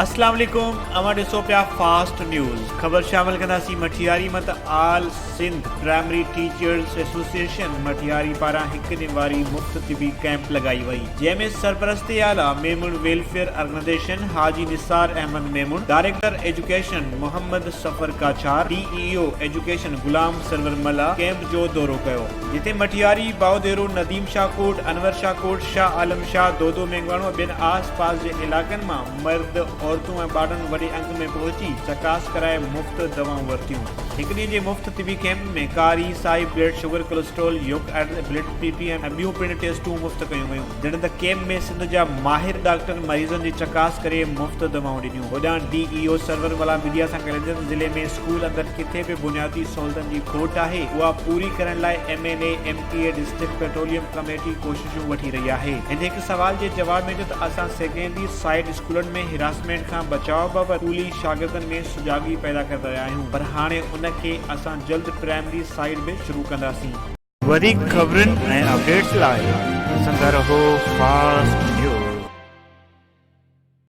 اسلام عليڪم اوهان ڏسو پيا فاسٽ نيوز خبر شامل ڪنداسين مٺياري مان ته all Sindh primary teachers association Matiari پاران هڪ ڏينهن واري مفت طبي ڪئمپ لڳائي وئي جنهن ۾ سرپرست اعليٰ Memon welfare organisation Haji Nisar Ahmed Memon director education Muhammad Safar Kachhar D E O education Ghulam Sarwar Mallah camp جو دورو ڪيو. جتي مٺياري، باوديرو، نديم شاهه ڪوٽ، انور شاهه ڪوٽ، شاهه عالم شاهه، دودو مينگواڻو ۽ ٻين آس پاس جي علائقن مان مرد، عورتون ۽ ٻارڙن وڏي انگ ۾ پهچي چڪاس ڪرائي مفت دوائون ورتيون. هڪ ڏينهن جي مفت طبي ڪئمپ ۾ ڪاري، سائي، بلڊ شگر، ڪولسٽرول، يوڪ ائڊز ۽ بلڊ پي پي ۽ ٻيون پڻ ٽيسٽون مفت ڪيون ويون. جڏهن ته ڪئمپ ۾ سنڌ جا ماهر ڊاڪٽر مريضن جي چڪاس ڪري مفت دوائون ڏنيون. هوڏانهن D E O Sarwar Mallah media سان ڳالهائيندي ته ضلعي ۾ اسڪول اندر ڪٿي به بنيادي سهولتن جي کوٽ آهي اها پوري ڪرڻ لاء M N A, M P A, district petroleum committee ڪوششون وٺي رهي آهي. هن هڪ سوال جي جواب ۾ چيو ته اسان سيڪنڊري سائيڊ اسڪولن ۾ هراسمينٽ کان بچاء بابت اسڪولي شاگردن ۾ سجاڳي پيدا ڪري رهيا آهيون پر هاڻي ان کي اسان جلد پرائمري سائيڊ به شروع ڪنداسين. وڌيڪ خبرن ۽ اپڊيٽس لاء ڏسندا رهو فاسٽ نيوز.